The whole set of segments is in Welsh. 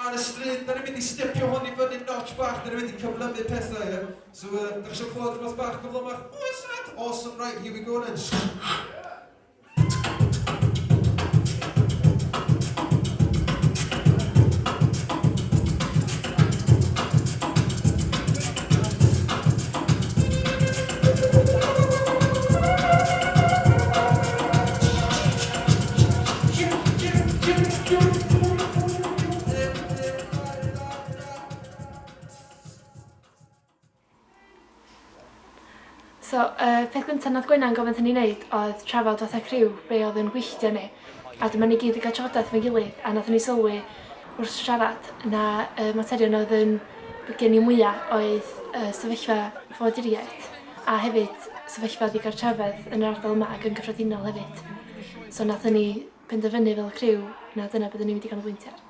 Ar y stryd, da ni'n mynd i stepio hwn i fyny notch bach, da ni'n mynd i cyflymu pethau, ie? So, da chi eisiau clywed rhywbeth bach cyflymach? Oes, Ed? Awesome, right, here we go then. So, y peth gyntaf nath Gwenan gofyn wrthon ni wneud oedd trafod fatha criw be oedd yn gwylltio ni. A dyma ni gyd yn cael trafodaeth efo'n gilydd a nathon ni sylwi wrth siarad na y materion oedd yn bygio ni mwya oedd y sefyllfa ffoaduriaid a hefyd sefyllfa ddigartrefedd yn yr ardal yma ac yn gyffredinol hefyd. So nathon ni penderfynu fel criw na dyna byddwn ni'n mynd i ganolbwyntio ar.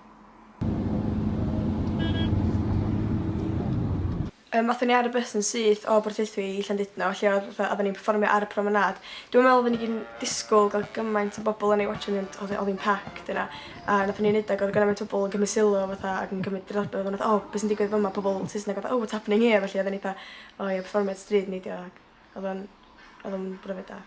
Yym athon ni ar y bus yn syth o Porthaethwy i Llandudno lle odd fatha oddan ni'n perfformio ar y promenâd. Dwi'm yn meddwl odden ni gyd yn disgwl ga'l gymaint o bobol yn ei watsio ni ond odd 'i odd 'i'n packed yna a nathon ni neud o ag odd gymaint o bobol yn cymryd sylw fatha ag yn cymryd diddordeb o'n fatha o be' sy'n digwydd fyma pobol Saesneg fatha oh what's happening here felly odden ni fatha o ie perfformiad stryd ni 'di o ag odd o'n odd o'n brofiad da.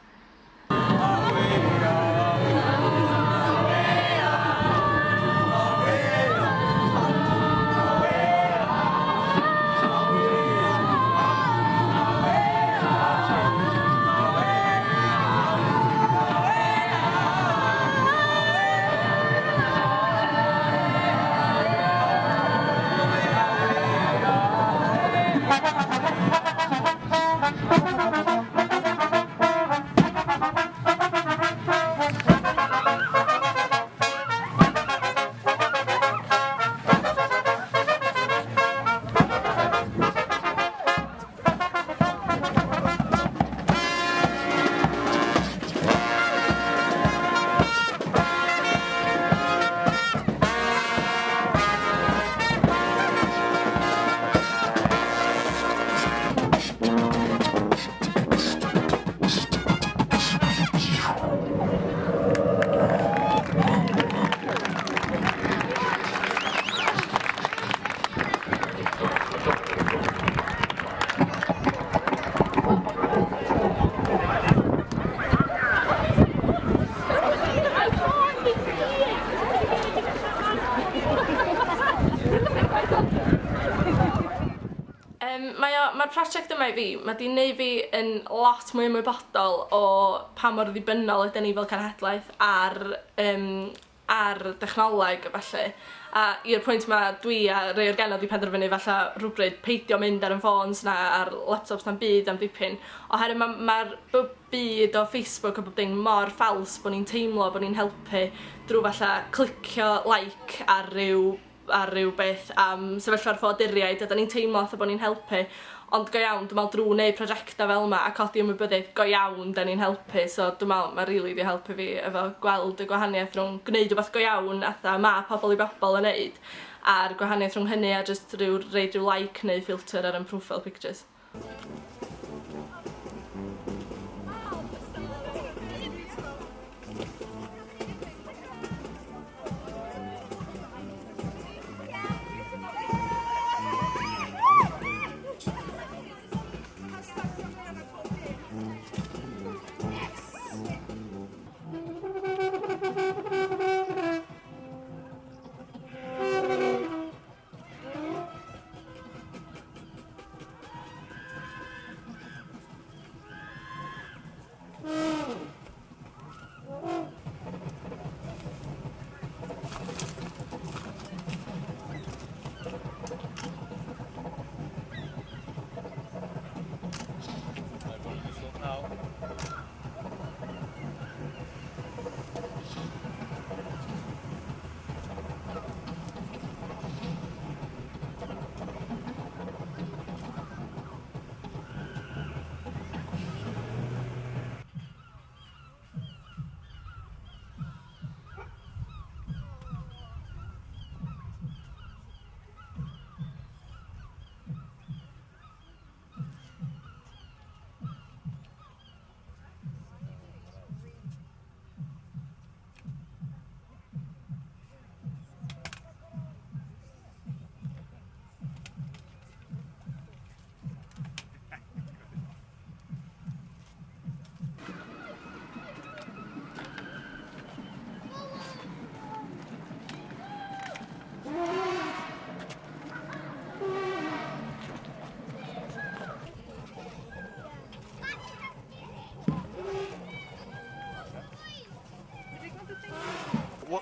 Yym mae o... Mae'r prosiect yma i fi, mae 'di neud fi yn lot mwy ymwybodol o pa mor ddibynnol ydan ni fel cenhedlaeth ar yym ar dechnoleg a ballu. A i'r pwynt ma' dwi a rei o'r genod 'di penderfynu falla rhywbryd peidio mynd ar 'yn ffôns na ar laptops na'm byd am dipyn oherwydd ma' ma'r b- byd o Facebook a bob dim mor ffals bo' ni'n teimlo bo' ni'n helpu drw falla clicio like ar ryw ar ryw beth am sefyllfa'r ffoaduriaid a 'dan ni'n teimlo fatha bo' ni'n helpu ond go iawn dwi me'wl drw neud projecta fel 'ma a codi ymwybyddiaeth go iawn 'dan ni'n helpu so dwi me'wl ma' rili 'di helpu fi efo gweld y gwahaniaeth rhwng gneud wbath go iawn atha ma' pobol i bobol yn neud a'r gwahaniaeth rhwng hynny a jyst ryw roid ryw like neu filter ar 'yn profile pictures.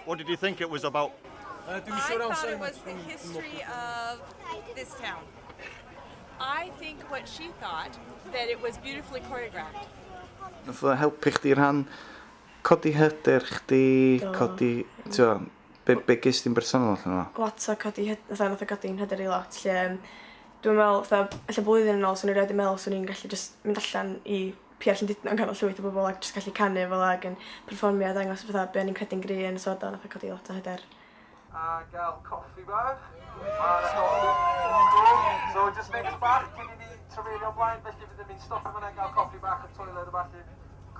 What did you think it was about? I thought it was the history of this town. I think what she thought, that it was beautifully choreographed. Nath o helpu chdi rhan codi hyder chdi, Do. codi, ti'n be ges di'n bersonol allan o? Lot o codi, fatha nath o godi'n hyder i lot, lle dwi'n meddwl, fatha, ella blwyddyn yn ôl, swn i rioed 'di meddwl swn i'n gallu jyst mynd allan i pier Llandudno yn ganol llwyth o bobl ac jyst gallu canu fel ag yn perfformio a dangos fatha be o'n i'n credu'n gry yn, so do, nath o codi lot o hyder. A gael coffi bach. Ma' 'na coffi. Cool. So just neges bach cyn i ni trafeilio ymlaen, felly fyddwn ni'n stopio fan'na i gael coffi bach, y toilet a ballu.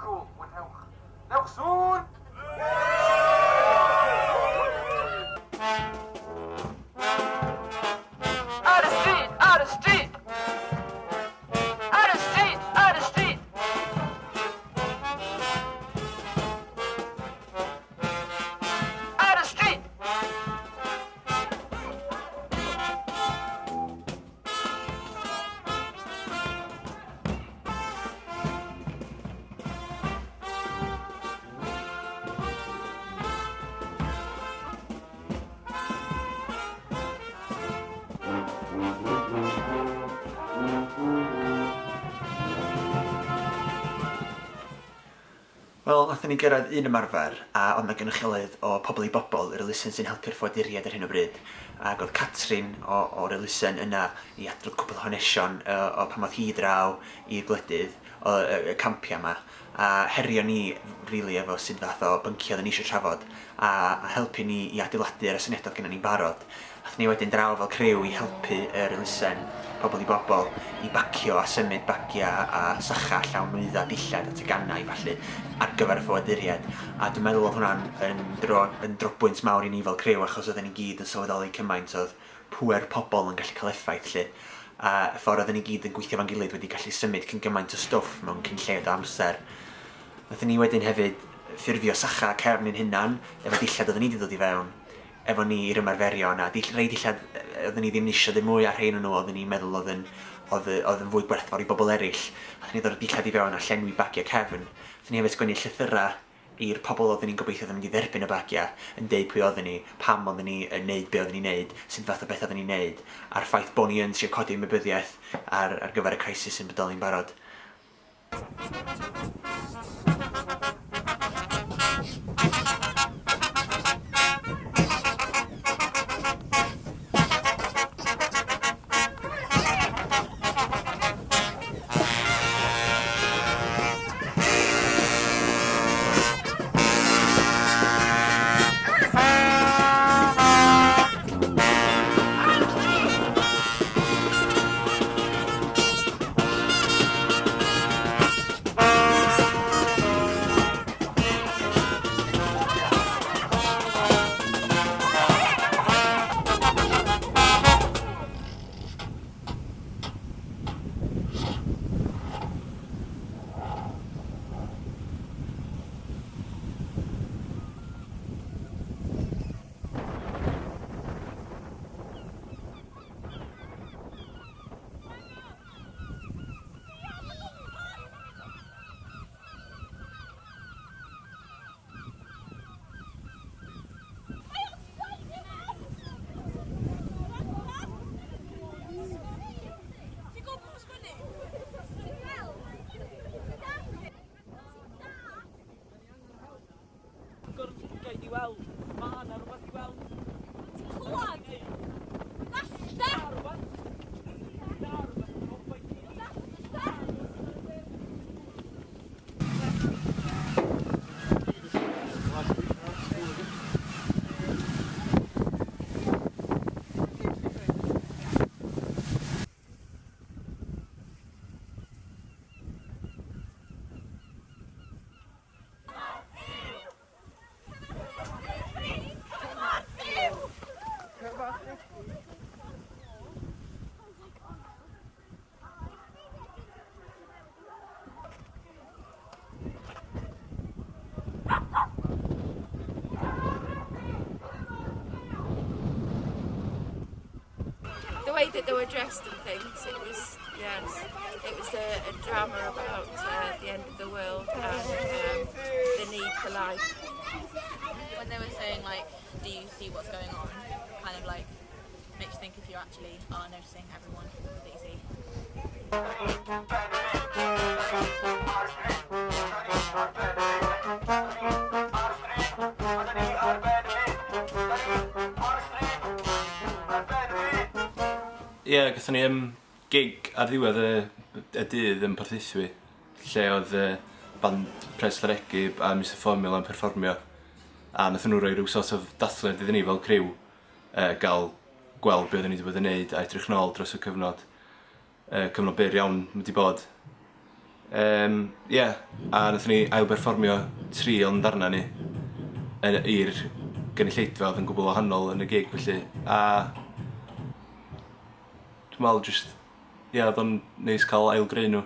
Cool, mwynhewch. Newch sŵn! Ar y stryd, ar y stryd! Ar y stryd, ar y stryd! Ar y stryd! Wel, nathon ni gyrraedd un ymarfer a oedd 'na gynrychiolydd o Pobl i Bobl, yr elusen sy'n helpu'r ffoaduriaid ar hyn o bryd, ac oedd Catrin o, o'r elusen yna i adrodd cwpl o hanesion o pan oedd hi draw i'r gwledydd, o, y, y campiau yma, a herio ni rili efo sut fath o bynciau oedden ni eisiau trafod, a, a helpu ni i adeiladu ar y syniadau oedd gennym ni'n barod. Aethon ni wedyn draw fel criw i helpu yr elusen Pobl i Bobl i bacio a symud bagiau a sachau llawn nwyddau, dillad a teganau ballu ar gyfer y ffoaduriaid, a dwi'n meddwl oedd hwnna'n yn dro yn drobwynt mawr i ni fel criw achos oedden ni gyd yn sylweddoli cymaint oedd pŵer pobl yn gallu cael effaith 'lly, a y ffordd oedden ni gyd yn gweithio efo'n gilydd wedi gallu symud cyn gymaint o stwff mewn cyn lleied o amser. Nathon ni wedyn hefyd ffurfio sachau cefn ein hunan efo dillad oedden ni 'di dod i fewn. efo ni i'r ymarferion a dill- rhei dillad oedden ni ddim isio ddim mwy a rhei ohonyn nhw oedden ni'n meddwl oedd yn oedd oedd yn fwy gwerthfawr i bobl eraill. Nathon ni ddod â dillad i fewn a llenwi bagiau cefn. Nathon ni hefyd sgwennu llythyrau i'r pobl oedden ni'n gobeithio oedd yn mynd i dderbyn y bagiau yn deud pwy oedden ni, pam oedden ni yn neud be oedden ni'n neud, sut fath o beth oedden ni'n neud, a'r ffaith bod ni yn trio codi ymwybyddiaeth ar ar gyfer y crisis sy'n bodoli'n barod. that they were dressed and things, it was, yes, it was a, a drama about uh, the end of the world and um, the need for life. When they were saying like, do you see what's going on? Kind of like makes you think if you actually are noticing everyone that you see. Ie, yeah, gathon ni um, gig ar ddiwedd y, y dydd yn Porthaethwy, lle oedd y band Pres Llareggub a Mr Formula yn perfformio. A nathon nhw roi rhyw sort of dathliad iddyn ni fel criw, uh, gael gweld be oedden ni wedi bod yn neud a edrych nôl dros y cyfnod. Uh, cyfnod byr iawn wedi bod. Yym, ie, a wnaethon ni ailberfformio tri o'n darnau ni yn i'r gynulleidfa oedd yn gwbl wahanol yn y gig felly, a dwi'n meddwl jyst, ie, oedd o'n neis cael ail-greu nhw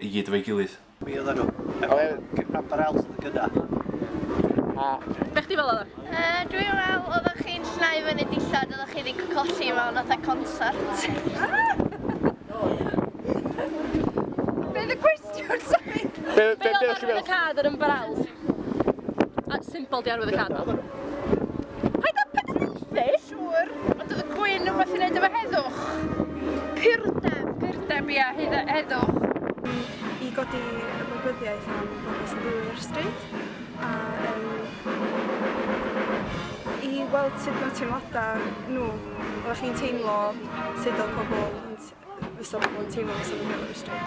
i gyd efo'i gilydd. Mi oedden nhw. Amber Els oedd gyda. Be chdi fel oedd o? Uh, dwi'n meddwl oeddech chi'n llnau fyny dillad, oeddech chi wedi colli mewn fatha concert. Be oedd y cwestiwn, sori? Be, be, Be oedd arwydd y cad yr ymbarels? A simple di arwydd y cad. Paid â paid â deuthu! Siŵr. Ond oedd y gwyn rhywbeth i wneud efo heddwch. Purdeb. Purdeb, ia, heddwch. I godi ymwybyddiaeth am bobl sy'n byw ar y stryd a um, i weld sut mae teimladau nhw, oeddech chi'n teimlo sut oedd pobl yn fysa pobl yn teimlo fysa nhw'n byw ar y stryd.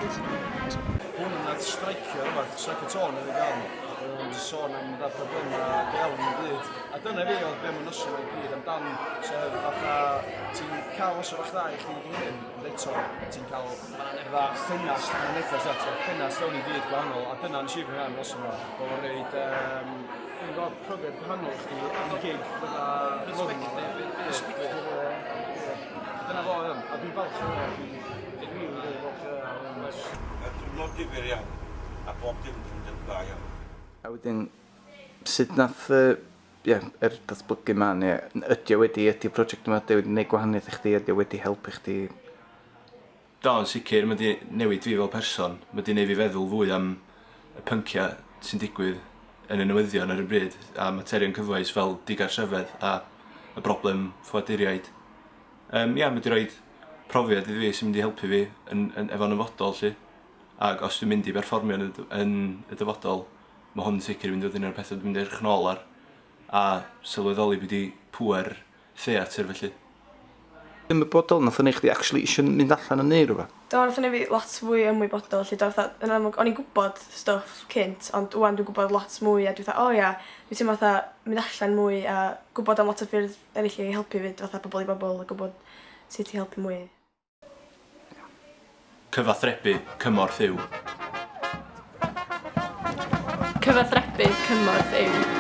Hwn nath streicio rhywbeth, streicio tôn oedd i gael. Oedd o'n sôn am fatha problemau go iawn yn y byd. A dyna fi oedd be mae noson i gyd amdan. Sef fatha, ti'n cael noson bach dda i chdi dy hun, ond eto ti'n cael fatha ffenast, mae'n neffast eto, ffenast fewn i fyd gwahanol. A dyna nes i fwynhau am noson yma, bod o'n reid, um, dwi'n gwybod, profiad gwahanol i chdi yn y gig, fatha... Perspective. Perspective, ie. Dyna fo, ie. A dwi'n falch o hwnna, dwi'n dwi'n rili, rili falch o hwnna. Mae'n diwrnod difyr iawn, a bob dim yn mynd yn dda iawn. A wedyn, sut nath y, ie, yr datblygu 'ma neu ydy o wedi, ydy'r prosiect yma ydy o wedi gwneud gwahaniaeth i chdi, ydy o wedi helpu chdi? Do, yn sicr, mae 'di newid fi fel person. Mae 'di neud fi feddwl fwy am y pynciau sy'n digwydd yn y newyddion ar y bryd a materion cyfoes fel digartrefedd a y broblem ffoaduriaid. Yym ia, mae 'di roid profiad iddi fi sy'n mynd i helpu fi yn yn efo'n nyfodol 'lly. Ac os dwi'n mynd i berfformio yn y dy- yn y dyfodol, mae hwn yn sicr yn mynd i fod un o'r pethau dwi'n mynd i edrych nôl ar a sylweddoli be 'di pŵer theatr felly. Ymwybodol, nath o neud chdi actually isio mynd allan a neud rwbath? Do, nath o neud fi lot fwy ymwybodol 'lly do fatha yn amlwg o'n i'n gwbod stwff cynt ond ŵan dwi'n gwbod lot mwy a dwi fatha o ia dwi teimlo fatha mynd allan mwy a gwbod am lot o ffyrdd eryll i helpu 'fyd fatha pobol i bobol a gwbod sut i helpu mwy. Cyfathrebu, cymorth yw. Cyfathrebu, cymorth yw.